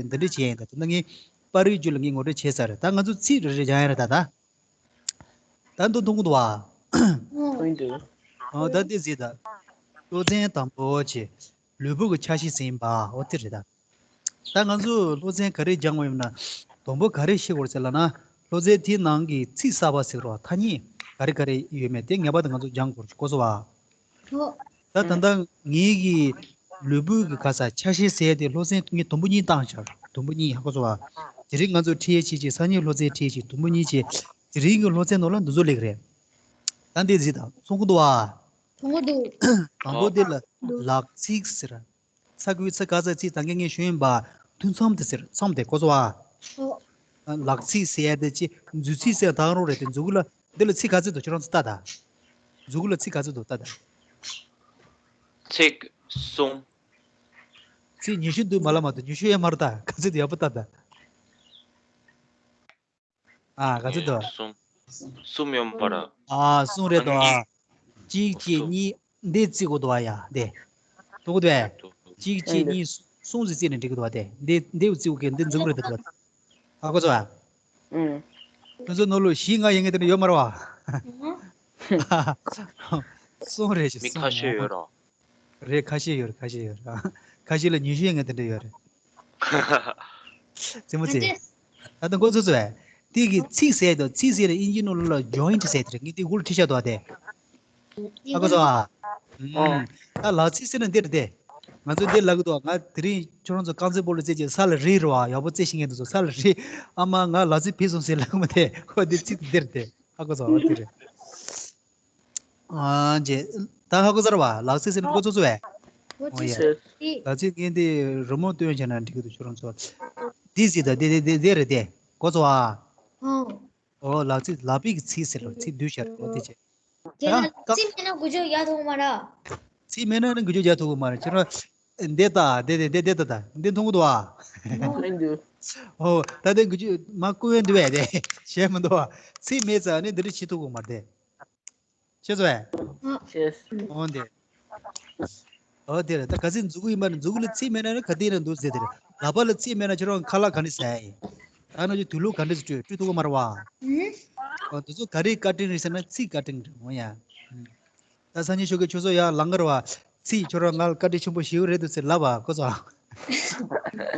འདི་འདྲ་བྱས་ཡིན་ད། ད་ངས་པར་རིས་རྒྱུད་ལ་ངས་ངོ་སྤྲོད་བྱས་ཚར་རེད། ད་ང་ཚོ་ཚིག་རེ་རེ་སྦྱང་ཡ་རེད་ད་ད། ད་འདི་མཐོང་གི་འདུག་བ། མཐོང་གི་འདུག་ཨོ་ད་འདི་གཟིགས་ད། སློབ་ཚན་དང་པོ་བྱས། ལུས་པོ་གི་ཆ་ཤས་ཟིན་པ་འོ་དེ་རེད་ད། ད་ང་ཚོ་སློབ་ཚན་ག་རེ་སྦྱངས་པ་ཡིན་ན། དང་པོ་ག་རེ་ཤེས་དགོས་ཟེར་ལབ་ན། སློབ་ཚན་དེའི་ནང་གི་ཚིག་གསར་པ་ཟེར་རོ། ཐ་སྙད་ག་རེ་ག་རེ་ཡོད་མེད་དེ་ངེས་པར་དུ་ང་ཚོ་སྦྱང་དགོས་གོ་སོང་བ། ད་ད་ལྟ་ངེད་ཀྱི་ལུས་པོའི་གི་ག་ས་ཆ་ཤས་ཟེར་དེ་སློབ་ཚན་ངས་དུམ་བུ་གཉིས་བཏང་བཞག་དུམ་བུ་གཉིས་ཧ་གོ་སོང་བ། དེ་རིང་ང་ཚོ་ཁྲིད་ཡས་བྱེད་ཀྱི་སང་ཉིན་སློབ་ཚན་ཁྲིད་ཀྱི་དུམ་བུ་གཉིས་བྱས། དེ་རིང་གི་སློབ་ཚན་ནང་ལ་འདི་ཚོ་སླེབས་ཀྱི་རེད། ད་འདི་གཟིགས་དང་མཐོང་གི་འདུག་བ། མཐོང་གི་འདུག་དང་པོ་འདི་ལ་འདུག་ལག་ཚིགས་ཟེར། ས་ཁུལ་ཚ་ག་ས་ཚིག་ད་གིན་ངས་ཞུས་ཡིན་པ། ཐུན་མཚམས་དེ་ཟེར། མཚམས་དེ་གོ་སོང་བ། ཨོ། ལག་ཚིགས་ཟེར་ཡ་དེ་ཅི་མཛུབ་ཚིགས་ཟེར་ད་རུང་རེད་དེ་མཛུ་གུ་ལ། འདི་ལ་ཚིག་ག་ཚོད་འདུག་ཁྱོད་རང་ཚོ་ལྟ་ད། མཛུ་གུ་ལ་ཚིག་ག་ཚོད་འདུག་ལྟ་ད། ཚིག་གསུམ། ཚིག་ཉི་ཤུ་འདུག་མ་ལ་མ་འདུག་ཉི་ཤུ་ཡས་མ་རེད་ད། ག་ཚོད་འདུག་ཡག་པོ་ལྟ་ད། ཨ་ག་ཚོད་འདུག་གསུམ། གསུམ་ཡོད་མ་རེད། ཨ་གསུམ་རེད་དོ། ཨ། གཅིག་གཅིག་གསུམ། གཉིས། འདི་བརྩི་དགོས་འདུག་ཨ་ཡ་འདི། འདུག་གོ་འདུག་ཨ། གཅིག་གཅིག་གཉིས། གསུམ་ཟིག་བརྩིས་ནས་འགྲིག་གི་འདུག་ཨ་དེ། འདི་འདི་བརྩི་དགོས་གི་འདི་འཛིན་གི་རེད་འདུག་ཨ། ཧ་གོ་སོང་ཨ། ཁྱོད་ཚོ་ནོར་ལུག་བཞི་ལྔ་ཡོད་མཁན་དེ་འདྲ་ཡོད་མ་རེད་བ། གསུམ་རེད་ཤག་མི་ཁ་ཤས་ཡོད་རོ། རེད། ཁ་ཤས་ཡོད་རེད། ཁ་ཤས་ཡོད་རེད། ཁ་ཤས་ལ་ཉི་ཤུ་ཡོད་མཁན་དེ་འདྲ་ཡོད་རེད། རྩེད་མོ་རྩེ། ད་ལྟ་འགོ་ཚུགས་ཚུགས་བས། དེ་གི་ཚིག་ཟེར་དང་ཚིག་ཟེར་ལ་ཨིན་ཇི་ནང་ལ་ཇོ་ཡིན་ཊི་ཟེར་དེ་རེད། ངས་དེ་འགོ་ལ་ཁྲིད་བཞག་འདུག་ཨ་དེ། ཧ་གོ་སོང་ཨ། ཨོ། ད་ལག་ཚིག་ཟེར་ན་འདི་རེད་དེ། ང་ཚོ་འདི་ལབ་གི་འདུག་ང་དེ་རིང་ཁྱོད་རང་ཚོ་རྐང་རྩེད་སྤོ་ལོ་རྩེད་ཀྱི་ས་ལ་རེད་རེད་བ། ཡག་པོ་རྩེད་ཤེས་མཁན་དེ་ཚོ་ས་ལ་རེད། ཨ་མ་ང་ལག་ཚིག་བུད་སོང་ཟེར་ལབ་མ་དེ་ཁོ་འདི་ཚིག་འདི་རེད་དེ། ཧ་གོ་སོང་ཨ། འདི་རེད། ཨ་ཇེ། ད་ཧ་གོ་ཚར་བ། ལག་རྩེད་ཟེར་ན་འགོ་ཚུགས་ཚུགས་བས། འོ་ཡ། ལག་རྩེད་ངས་འདི་རི་མོ་སྟོན་བྱས་ན་འགྲིག་གི་འདུག་ཁྱོད་རང་ཚོ། འདི་ཟེར་ད་འདི་འདི་འདི་འདི་རེད་དེ། འགོ་ཚུགས་ཨ། ཨོ། ཨོ་ལག་རྩེད་ལག་པའི་གི་ཚིག་ཟེར་ལོ་ཚིག་བསྡུས་བྱས་རེད་འོ་དེ་བྱས། ད་ཚིག་མེད་ན་འགུལ་སྐྱོད་རྒྱག་ཐུབ་མ་རེད། ཚིག་མེད་ན་ནི་འགུལ་སྐྱོད་རྒྱག་ཐུབ་གི་མ་རེད། ཁྱོད་རང་འདི་ལྟ་འདི་འདི་འདི་འདི་ལྟ་ད་འདི་མཐོང་གི་འདུག་ཨ། མཐོང་གི་འདུག་ཨོ་ད་འདི་འགུལ་སྐྱོད་མ་བསྐུལ་བས་འདུག་བས་དེ་བྱས་མི་འདུག་ཨ། ཚིག་མེད་ཙང་ནི་འདི་འདྲ་བྱེད་ཐུབ་གི་མ་རེད་དེ། ཤེས་སོང་ངས། ཤེས། འོ་འདི། འོ་དེ་རེད། ད་ག་ཚོད་མཛུ་གུ་ཡིན་པ་ནི་མཛུ་གུ་ལ་ཚིག་མེད་ན་ནི་ག་དུས་ནས་འདུག་ཟེར་དེ་རེད། ལག་པ་ལ་ཚིག་མེད་ན་ཁྱོད་རང་ཁ་ལག་ག་འདྲ་ཟ་ཡ་ཡིན། ད་ནང་བཞིན་དུག་ལོག་ག་འདྲ་ཟ་སྤྲོད་སྤྲོད་ཐུབ་ཀྱི་མ་རེད་བ། འོ་འདི་ཚོ་ག་རེའི་བཀའ་དྲིན་རེད་ཟེར་ན་ཚིག་བཀའ་དྲིན་རེད་འོ་ཡ། ད་སང་ཉིན་ཞོགས་ཀས་ཁྱོད་ཚོ་ཡར་ལངས་ཀྱི་རེད་བ། ཚིག་ཁྱོད་རང་ང་ལ་བཀའ་དྲིན་ཆེན་པོ་ཞིག་རེད་འདུག་ཟེར་ལབ་བ་གོ་སོང་།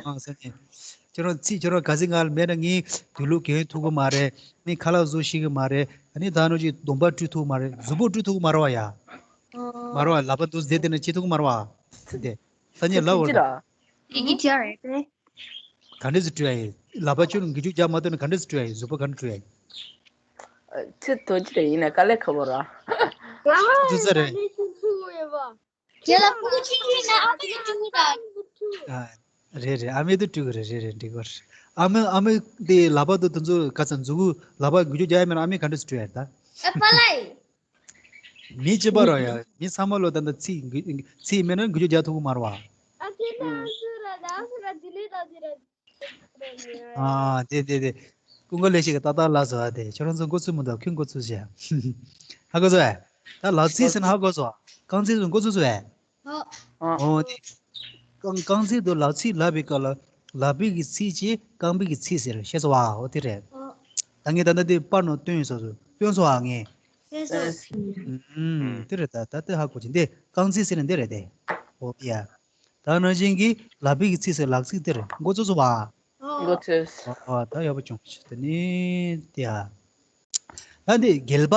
ཨ་སང་ཉིན། ཁྱོད་རང་ཚིག་ཁྱོད་རང་ག་ཚོད་ང་ལ་མེད་ན་ངས་དུག་ལོག་གྱོན་ཐུབ་ཀྱི་མ་རེད། ངས་ཁ་ལག་བཟོ་ཤེས་ཀྱི་མ་རེད། ཨ་ནི་ད་ནང་བཞིན་གདོང་པ་བཀྲུ་ཐུབ་ཀྱི་མ་རེད། གཟུགས་པོ་བཀྲུ་ཐུབ་ཀྱི་མ་རེད་བ་ཡ། མ་རེད་བ། ལག་པ་འདུག་བཟེད་དེ་ནས་བྱེད་ཐུབ་ཀྱི་མ་རེད་བ། དེ་ས་ཉིད་ལབ་བར་དང་། ཡི་གེ་བྲིས་ཡ་རེད་དེ། ག་འདྲས་སུ་བྲིས་ཡ་ཡིན། ལག་པ་ཆུ་ནང་འགུལ་སྐྱོད་རྒྱག་མ་ཐུབ་ན་ག་འདྲས་སུ་བྲིས་ཡ་ཡིན། གཟུགས་པོ་ག་འདྲས་བྲིས་ཡ་ཡིན། ཆུ་དོན་ཅི་རེད་ཡིན་ན་དཀའ་ལས་ཁག་པོ་ར། འདི་ཚོ་རེད། དེ་ལ་ཕྲུ་གུ་ཆུང་ཆུང་ཡིན་ན་ཨ་མ་ཡི་ཕྲུ་གུ་ར། རེད་རེད། ཨ་མའི་དུ་བྲིས་དགོས་རེད། རེད་རེད། འགྲིག་གི་རེད། ཨ་མ་ཨ་མ་དེ་ལག་པ་དུ་དུ་ཚོ་ག་ཚ་མཛུ་གུ་ལག་པ་འགུལ་སྐྱོད་རྒྱག་ཡ་མེད་ན་ཨ་མས་ག་འདྲས་སུ་བྲིས་ཡ་རེད་ད། ཨ་པ་ལའི། མི་གཅིག་པ་རོ་ཡ། མི་ཚང་མ་ལོ་ད་ད་ཚིག་ཚིག་མེད་ན་འགུལ་སྐྱོད་རྒྱག་ཐུབ་ཀྱི་མ་རེད་བ། ཨ་དེ་ན་སུ་ར་ད་སུ་ར་དེ་ལས་ད་དེ་ར། ཨ་དེ་དེ་དེ། ཀུན་དགའ་ལེགས་བཤད་ཀྱི་ཏག་ཏག་ལ་བཟོ་བ་དེ་ཁྱོད་རང་ཚོ་འགོ་ཚུགས་མི་འདུག་ཁྱོད་འགོ་ཚུགས་བྱས། ཧ་གོ་སོང་ཨེ། ད་ལག་ཚིག་ཟེར་ན་ཧ་གོ་སོང་། རྐང་ཚིག་ཚོ་འགོ་ཚུགས་སོང་ཨེ། ཨོ་དེ། རྐང་རྐང་ཚིག་ཏུ་ལག་ཚིག་ལབ་པའི་སྐབས་ལ་ལག་པའི་གི་ཚིག་ཅེས་རྐང་པའི་གི་ཚིག་ཟེར། ཤེས་སོང་བ། ཨོ་དེ་རེད། ད་ངས་ད་ལྟ་དེ་པར་ནང་སྟོན་ཡོད་ས་སུ་སྟོན་སོང་བ་ངས། ཨུམ་དེ་རེད། ད་ད་དེ་ཧ་གོ་ཅིང་དེ་རྐང་ཚིག་ཟེར་ན་འདི་རེད་དེ། ཨོ་ཡ། ད་ནང་བཞིན་གྱི་ལག་པའི་གི་ཚིག་ཟེར་ལག་ཚིག་དེ་རེད། འགོ་ཚུགས་སོང་བ། འགོ་ཚུགས། ཨོ་ད་ཡག་པོ་བྱུང་། དེ་ནི་དེ་ཡ། ད་འདི་རྒྱལ་པ།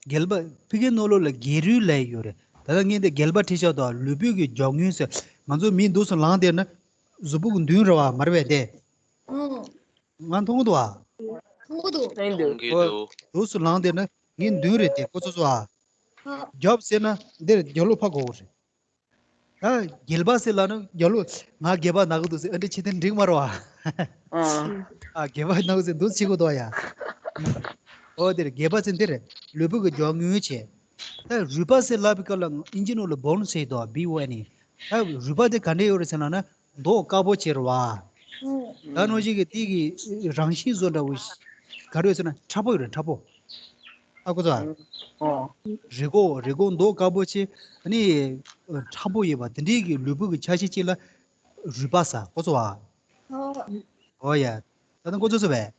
རྒྱལ་པ་ཕ་གིའི་ནང་ལོགས་ལ་རྒྱལ་རུས་ལབ་ཡོད་རེད། ད་ལྟ་ངས་འདི་རྒྱལ་པ་བྲིས་བཞག་འདུག་ལུས་པོའི་གི་མགྱོགས་ངུས་ཟེར། ང་ཚོ་མི་འདུག་སེ་ལངས་བསྡད་ན་གཟུགས་པོ་གི་མདུན་རེད་བ། མ་རེད་པས་དེ། ང་མཐོང་གི་འདུག་བ། མཐོང་གི་འདུག་མཐོང་གི་འདུག་འདུག་སེ་ལངས་བསྡད་ན་ངའི་མདུན་རེད་དེ། འགོ་ཚུགས་སོང་བ། རྒྱབ་ཟེར་ན་འདིར་རྒྱབ་ལོགས་ཕར་དགོས་རེད། ད་རྒྱལ་པ་ཟེར་ལབ་ན་རྒྱབ་ལོགས་ང་རྒྱལ་པ་ན་གི་འདུག་ཟེར། ཨ་འདྲ་བྱེད་དེ་འགྲིག་མ་རེད་བ། ཨ་རྒྱལ་པ་ན་གི་ཟེར་འདུག་བྱེད་དགོས་འདུག་ཡ། ཨོ་དེ་རེད། རྒྱལ་པ་ཟེར་འདི་རེད། ལུས་པོ་གི་མགྱོགས་ངུས་བྱས། ད་རུས་པ་ཟེར་ལབ་པའི་སྐབས་ལ་ཨིན་ཇི་ནང་ལ་བོན་ཟེར་འདུག་བི་ཨོ་ཨེན་ཨི། ད་རུས་པ་དེ་ག་འདྲ་ཡོད་རེད་ཟེར་ལབ་ན་མདོག་དཀར་པོ་བྱས་རེད་བ། ད་ནང་བཞིན་གྱི་དེ་གི་རང་བཞིན་བཟོ་འདྲ་བོ་ག་རེ་ཡོད་ཟེར་ན་མཁྲེགས་པོ་ཡོད་རེད། མཁྲེགས་པོ། ཨ་ཁོ་ཚོ། རི་མགོ་རི་མགོ་མདོག་དཀར་པོ་བྱས། ཨ་ནི་མཁྲེགས་པོ་ཡོད་པ་དེ་འདྲའི་གི་ལུས་པོ་གི་ཆ་ཤས་གཅིག་ལ་རུས་པ་ཟེར། ཁོ་ཚོ་བ། ཨོ་ཡ། ད་ནི་ཁོ་ཚོ་ཚོ་བས།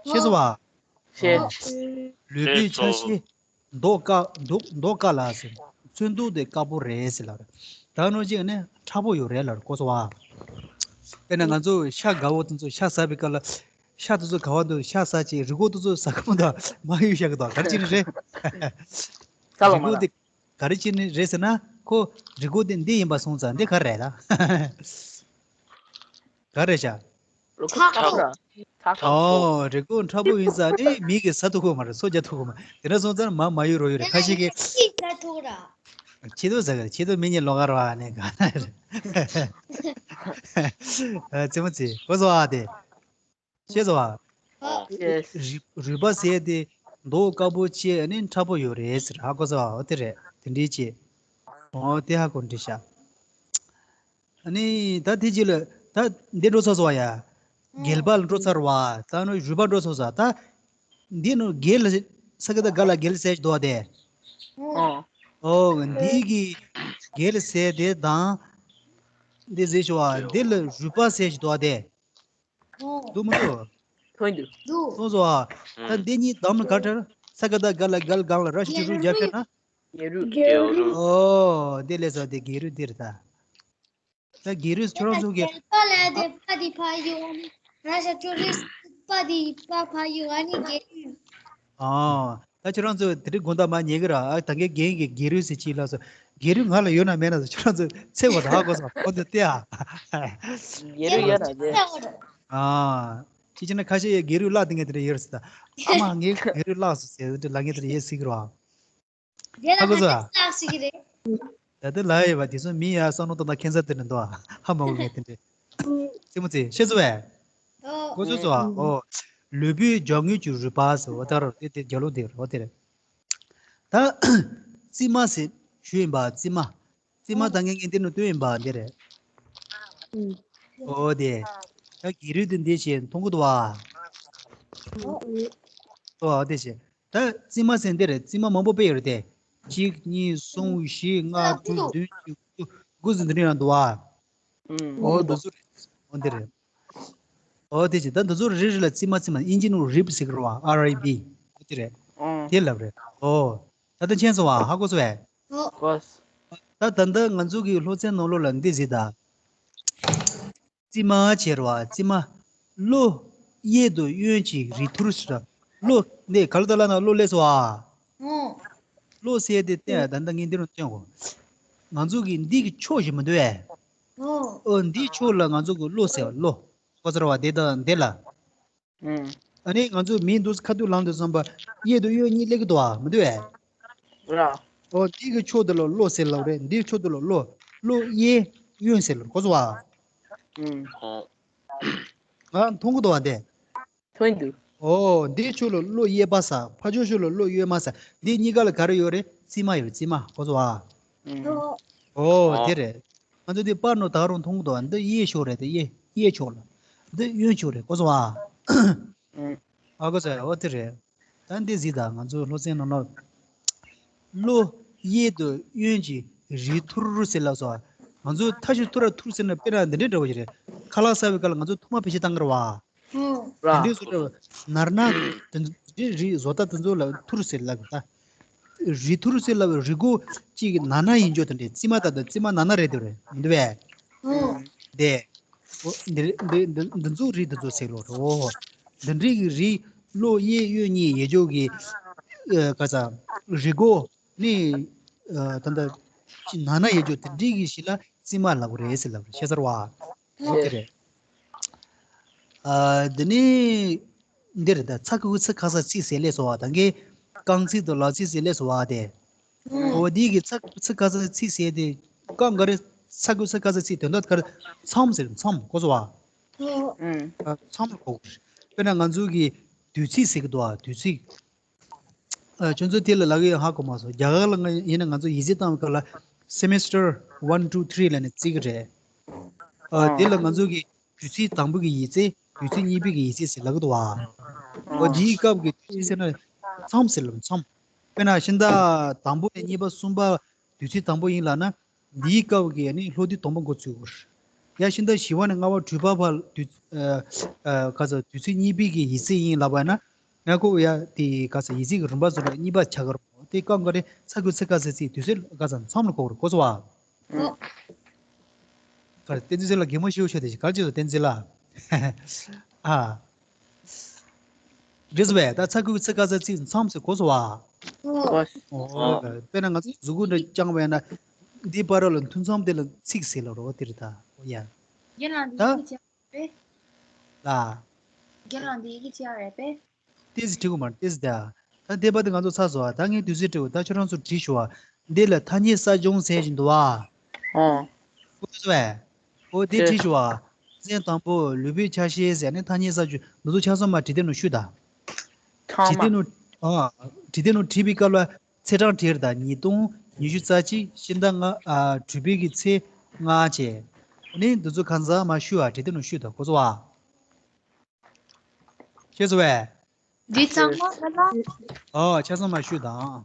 ཤེས་སོང་བ། ཤེས། ལུས་པོའི་ཆ་ཤས། མདོག་དཀར་མདོག་མདོག་དཀར་ལ་ཟེར། ཚོན་མདོག་དེ་དཀར་པོ་རེད་ཟེར་ལབ་རེད། ད་ནང་བཞིན་ནི་མཁྲེགས་པོ་ཡོད་རེད་ལབ་རེད། ཁོ་ཚོ་བ། དཔེར་ན་ང་ཚོ་ཤ་དགའ་བོ་དེ་ཚོ་ཤ་ཟ་བའི་སྐབས་ལ་ཤ་དེ་ཚོ་ག་བ་འདུག་ཤ་ཟ་ཅིག་རི་མགོ་དེ་ཚོ་ཟ་གི་མི་འདུག་མ་གཡུག་བཞག་གི་འདུག་ག་རེ་བྱས་ནས་རེད། ས་ལ་རི་མ་མགོ་ལ། དེ་ག་རེ་བྱས་ནས་རེད་ཟེར་ན། ཁོ་རི་མགོ་དེ་འདི་ཡིན་པ་སོང་ཙང་འདི་ག་རེ་རེད་ད། ག་རེ་བྱ། རི་མགོ་མཁྲེགས་པོ་ར། མཁྲེགས་པོ། ཨོ་རི་མགོ་མཁྲེགས་པོ་ཡིན་ཙང་ནི་མི་གིས་ཟ་ཐུབ་ཀྱི་མ་རེད། སོ་རྒྱག་ཐུབ་ཀྱི་མ་རེད། དེ་འདྲ་སོང་ཙང་མ་མ་གཡུག་རོགས་ཡོད་རེད། ཁ་ཤས་ཀྱིས། ཅིག་ཟ་ཐུབ་ར། ཆེ་དུ་ཟ་གི་རེད། ཆེ་དུ་མི་གཉིས་ལོགས་ཀ་ར་བ་ནས་ག་རེད། ཨ་ཙི་མོ་ཙི་གོ་སོང་ཨ་དེ། ཤེས་སོང་ཨ། ཨོ། ཤེས། རུས་རུས་པ་ཟེར་དེ་མདོག་དཀར་པོ་བྱས་ནས་མཁྲེགས་པོ་ཡོད་རེད་ཟེར། ཧ་གོ་སོང་ཨ། འོ་དེ་རེད། དེ་འདྲའི་ཅིག་ཨོ་དེ་ཧ་གོ་འདྲི་ཤག་ཨ་ནི་ད་དེ་རྗེས་ལ་ད་འདི་འགྲོ་ཚར་སོང་བ་ཡ། རྒྱལ་པ་ལ་འགྲོ་ཚར་བ། ད་ནི་རུས་པ་འགྲོ་ཚར་སོང་། ད་འདི་ནི་རྒྱལ་ས་ཀ་ད་ག་ལ་རྒྱལ་ཟེར་འདུག་བ་དེ། ཨོ། ཨོ་འདི་གི་རྒྱལ་ཟེར་དེ་དང་། འདི་ཟེར་ཤོག་བ། འདི་ལ་རུས་པ་ཟེར་འདུག་བ་དེ། འདུག་མི་འདུག་ཐོན་འདུག་སོང་སོང་བ། ད་འདི་གཉིས་གདམ་ལ་ག་འདྲ། ས་ཀ་ད་ག་ལ་རྒྱལ་གང་ལ་ར་ཤི་ཅི་རུ་རྒྱ་ཕེར་ན། རྒྱལ་རུས། རྒྱལ་རུ། ཨོ་དེ་ལས་ས་དེ་རྒྱལ་རུས་འདིར་ད། ད་རྒྱལ་རུས་ཁྱོད་རང་ཚོ་གི། རྒྱལ་པ་ལ་དེ་པ་དེ་ཕ་ཡུ་ཨ་ནི་ར་ཤ་ཅོ་རིས་པ་དེ་པ་ཕ་ཡུ་ཨ་ནི་རྒྱལ་རུས། ཨོ། ད་ཁྱོད་རང་ཚོ་དེ་རིང་དགོང་དག་མ་ཉལ་གི་ར། ཨ་ད་གའི་རྒན་གྱི་རྒྱལ་རུས་ཟེར་ཅིག་ལ་སོ། རྒྱལ་རུས་ང་ལ་ཡོད་ན་མེད་ན་སོ། ཁྱོད་རང་ཚོ་ཚེ་བ་ད་ཧ་གོ་སོང་། ཁོ་ཚོ་ལྟ་ཨ། རྒྱལ་རུས་ཡོད་ན་རྒྱལ། ཨ། ཅི་ཅི་ན་ཁ་ཤས་རྒྱལ་རུས་བརླག་དེ་ངས་དེ་འདྲ་ཡོད་རེད་ཟེར་ད། ཨ་མ་ངའི་རྒྱལ་རུས་བརླག་སོང་ཟེར་དེ་ལ་ངས་དེ་འདྲ་ཡོད་ཟེར་གི་ར། རྒྱལ་ལ་ཧ་གོ་སོང་ཨ། ལགས་ཤིག་རེད། ད་ལྟ་ལ་ཡོད་པ་དེ་ཚོ་མི་ཡ་བསམ་བློ་གཏོང་ད་ཁྱད་མཚར་དེ་འདྲ་འདུག་ཨ། ཧ་མ་གོ་ངས་དེ་འདྲ། ཙི་མོ་ཙི་ཤེས་སོང་བས། ཨོ། གོ་ཚོད་སོང་ཨ། ཨོ། ལུས་པོའི་མགྱོགས་ངུས་ཀྱི་རུས་པ་ཟེར། འོ་ད་རོ་དེ་དེ་རྒྱ་ལོ་དེ་རོ་དེ་རེད། ད་རྩིབ་མ་ཟེར་ཞུ་ཡིན་པ། རྩིབ་མ། རྩིབ་མ་ད་ངས་ངས་འདི་ནང་སྟོན་ཡིན་པ་འདི་རེད། ཨོ་དེ། ད་རྒྱལ་རུས་དེ་འདི་བྱས་མཐོང་གི་འདུག་བ། ཨོ་དེ་བྱས། ད་རྩིབ་མ་ཟེར་འདི་རེད། རྩིབ་མ་མང་པོ་དཔེ་ཡོད་རེད་དེ། གཅིག་གཉིས་གསུམ་བཞི་ལྔ་དྲུག་བདུན་བཅུ་དགུ་དགུ་ཟེར་འདི་འདྲ་ཡང་འདུག་བ། ཨོ་འདི་ཚོ་རེད། ཨོ་འདི་རེད། ཨོ་དེ་བྱས། ད་འདི་ཚོ་རེ་རེ་ལ་རྩིབ་མ་རྩིབ་མ། ཨིན་ཇི་ནང་རིབ་ཟེར་གི་རེད་བ། ཨར་ཨི་བི། ཨོ་དེ་རེད། དེ་ལབ་རེད། ཨོ། ད་ལྟ་མཁྱེན་སོང་བ། ཧ་གོ་སོང་བས། གོས། ད་ད་ལྟ་ང་ཚོ་གི་སློབ་ཚན་ནང་ལོགས་ལ་འདི་ཟེར་ད། རྩིབ་མ་བྱས་རེད་བ། རྩིབ་མ། གློ། གཡས་དང་གཡོན་གྱི་རིགས་ཐུར་ཟེར། གློ་འདི་ག་ལ་ད་ལ་ན་གློ་སླེབས་སོང་བ། ཨོ། གློ་ཟེར་དེ་བལྟས་ད་ལྟ་ངས་འདི་རུ་སྟོན་གོ། ང་ཚོ་གི་འདི་གི་ཕྱོགས་ཞིག་མི་འདུག་ཨེ། ཨོ། འོ་འདིའི་ཕྱོགས་ལ་ང་ཚོ་གི་བློ་ཟེར་བ་བློ། ཁོ་ཚོར་བ་དེ་དང་དེ་ལ། ཨུམ། ཨ་ནི་ང་ཚོ་མི་འདུག་ཁ་ཐུག་ལངས་དུས་ཙམ་པ་གཡས་དང་གཡོན་གཉིས་སླེབས་ཀྱི་འདུག་ཨ། མི་འདུག་ཨེ། ར། ཨོ་འདི་གི་ཕྱོགས་དེ་ལ་བློ་ཟེར་ལབ་རེད། འདིའི་ཕྱོགས་དེ་ལ་བློ། བློ་གཡས་གཡོན་ཟེར་ལབ། ཁོ་ཚོ་བ། ཨུམ། ང་མཐོང་གི་འདུག་བ་དེ། ཐོན་འདུག་ཨོ་འདིའི་ཕྱོགས་ལ་བློ་གཡས་པ་ཟེར། ཕར་ཕྱོགས་ཕྱོགས་ལ་བློ་གཡོན་མ་ཟེར། འདི་གཉིས་ཀ་ལ་ག་རེ་ཡོད་རེད། རྩིབ་མ་ཡོད། རྩིབ་མ། ཁོ་ཚོ་བ། ཨུམ། ཨོ་ཨོ། དེ་རེད། ང་ཚོ་འདི་པར་ནང་ད་རུང་མཐོང་གི་འདུག་བ། འདི་གཡས་ཕྱོགས་རེད། འདི་གཡས་གཡས་ཕྱོགས་ལ། འདི་གཡོན་ཕྱོགས་རེད། ཁོ་ཚོ་བ། ཨུམ། ཨ་ཁོ་ཚོ་ཨོ་དེ་རེད། ད་འདི་གཟིགས་དང་། ང་ཚོ་སློབ་ཚན་ནང་ལ། བློ་གཡས་དང་གཡོན་གྱི་རིགས་ཐུར་ཟེར་ལབ་སོང་། ང་ཚོ་ཐ་ཤི་ཐུར་ར་ཐུར་ཟེར་ན་དཔེར་ན་འདི་འདྲའི་འདྲ་བོ་ཞིག་རེད། ཁ་ལག་ཟ་བའི་སྐབས་ལ་ང་ཚོ་ཐུར་མ་བེད་སྤྱོད་བཏང་གི་རེད་བ། ར། དེ་འདྲའི་བཟོ་འདྲ་ནར་ན་དེ་འདྲའི་རིགས་བཟོ་ལྟ་དེ་ཚོ་ལ་ཐུར་ཟེར་ལབ་ཀྱི་ད། རིགས་ཐུར་ཟེར་ལབ་པའི་རིགས་སྒོ་གཅིག་གི་ནར་ན་ཡིན་ཆོག་དེ་འདྲའི། རྩིབ་མ་ད་ད་རྩིབ་མ་ནར་ན་རེད་འདུག་རེད་མི་འདུག་བས། དེ། འོ་འདི་འདི་འདི་འདི་ཚོ་རིགས་འདི་ཚོ་ཟེར་ལོ། འོ་འདི་འདྲའི་གི་རིགས་བློ་གཡས་གཡོན་གཉིས་ཡོད་ཆོག་གི། ཨ་ག་ས་རིགས་སྒོ་ནི་ཨ་ད་ལྟ་ནར་ན་ཡོད་ཆོག་དེ་འདྲའི་གི་ཞིག་ལ་རྩིབ་མ་ལབ་རེད་ཟེར་ལབ་རེད། ཤེས་ཚར་བ། འོ་དེ་རེད། ཨ་འདི་ནི་འདི་རེད་ད། ཚ་ཁུ་ཚི་ཁ་ས་ཚིག་ཟེར་ལས་སོ་བ། ད་གིན་རྐང་ཚིག་དང་ལག་ཚིག་ཟེར་ལས་སོ་བ་དེ། འོ་འདི་གི་ཚ་ཁུ་ཚི་ཁ་ས་ཚིག་ཟེར་དེ་རྐང་ག་རེ། ཚ་ཁུ་ཚི་ཁ་ས་ཚིག་དོན་དག་ག་རེ། མཚམས་ཟེར། མཚམས། གོ་སོང་བ། ཨ་མཚམས་ལ་གོ་དགོས། དཔེར་ན་ང་ཚོ་གི་དུས་ཚིགས་ཟེར་གི་འདུག་བ། དུས་ཚིགས། ཨ་ཁྱོད་ཚོ་དེ་ལ་ལབ་ཀྱི་ཡོད་ཧ་གོ་མ་སོང་། རྒྱ་གར་ལ་ང་ཡིན་ན་ང་ཚོ་ཡིག་ཚད་བཏང་བའི་སྐབས་ལ་semester one two three ལབ་ནས་བརྩི་གི་རེད། ཨ་དེ་ལ་ང་ཚོ་གི་དུས་ཚིགས་དང་པོ་གི་ཡིག་ཚད། དུས་ཚིགས་གཉིས་པའི་གི་ཡིག་ཚད་ཟེར་ལབ་ཀྱི་འདུག་བ། འོ་འདིའི་སྐབས་ཀྱི་དུས་ཚིགས་ཟེར་ན་མཚམས་ཟེར་ལབ། མཚམས། དཔེར་ན་ཤིང་རྟ་དང་པོ་ནས་གཉིས་པ་གསུམ་པ་དུས་ཚིགས་དང་པོ་ཡིན་ལབ་ན། འདིའི་སྐབས་ཀྱི་ནི་ལྷོ་དུས་དང་པོ་འགོ་ཚུགས་དགོས། ཡ་ཤིང་རྟ་བཞི་པ་ནས་ལྔ་པ་དྲུག་པ་བར་དུས་ཨ་ཨ་ག་ས་དུས་ཚིགས་གཉིས་པའི་གི་ཡིག་ཚད་ཡིན་ལབ་པ་ན། ང་ཁོ་ཡ་དེ་ག་ས་ཡིག་ཚད་ཀྱི་རིམ་པ་ཚོ་ལ་གཉིས་པ་ཆགས་ཀྱི་རེད། དེ་སྐབས་འགའ་རེ་ཚ་ཁུ་ཚི་ཁ་ས་ཚིག་དུས་ཚོད་ག་ས་མཚམས་ལ་གོ་གི་རེད། གོ་སོང་བ། ཨོ། ག་རེ་བསྟན་འཛིན་ལགས་གད་མོ་ཤོར་ཤོར་དེ་ཞིག་ག་རེ་བྱས་སོང་བསྟན་འཛིན་ལགས། ཨ། རེད་བས། ད་ཚ་ཁུ་ཚི་ཁ་ས་ཚིག་མཚམས་ཟེར་གོ་སོང་བ། ཨོ། ཨོ། དཔེར་ན་ང་ཚོ་མཛུ་གུ་འདྲ་བརྐྱངས་པས་ན་འདི་བར་ལ་མཐུད་མཚམས་དེ་ལ་ཚིགས་ཟེར་ལབ་རེད་བ། དེ་རེད་ད། ཨོ་ཡ། རྒན་ལགས་འདི་ད་ཡི་གེ་ཅི་རེད་པས། ལ། རྒན་ལགས་འདི་ཡི་གེ་ཅི་རེད་པས། ཏོག་ཙམ་འགྲིག་གི་མ་རེད། ཏོག་ཙམ་ད། ད་འདས་པ་དེ་ང་ཚོ་ཚར་སོང་བ། ད་ངས་དུས་ཚོད་སྤྲད་འོ། ད་ཁྱོད་རང་ཚོ་བྲིས་ཤོག་བ། འདི་ལ་ཐ་སྙད་གསར་བྱུང་ཟེར་བཞིན་འདུག་བ། ཨོ། ཨོ་ཙི་བས། ཨོ་དེ་ཏེ། བྲིས་ཤོག་བ། ཚན་དང་པོ་ལུས་པོའི་ཆ་ཤས་ཟེར་ནས་ཐ་སྙད་གསར་བྱུང་འདི་ཚོ་ཆ་ཚང་མ་བྲིས་དེབ་ནང་བཤུས་དང་། ཚང་བྲིས་མ། དེབ་ནང་། ཨ། བྲིས་དེབ་ནང་བྲིས་པའི་སྐབས་ལ་ཚེས་གྲངས་བྲིས་དང་། ཉིས་སྟོང་། ཉི་ཤུ་རྩ་གཅིག། ཤིང་རྟ་ལྔ། ཨ། དྲུག་པའི་གི་ཚེས་ལྔ་བྱས། ཨ་ནི་འདི་ཚོ་གང་ཟག་མ་བཤུས་བ་བྲིས་དེབ་ནང་བཤུས་དང་། གོ་སོང་བ། ཤེས་སོང་བས། འདི་ཚང་མ་ལ་ལ། ཨོ་ཆ་ཚང་མ་བཤུས་དང་།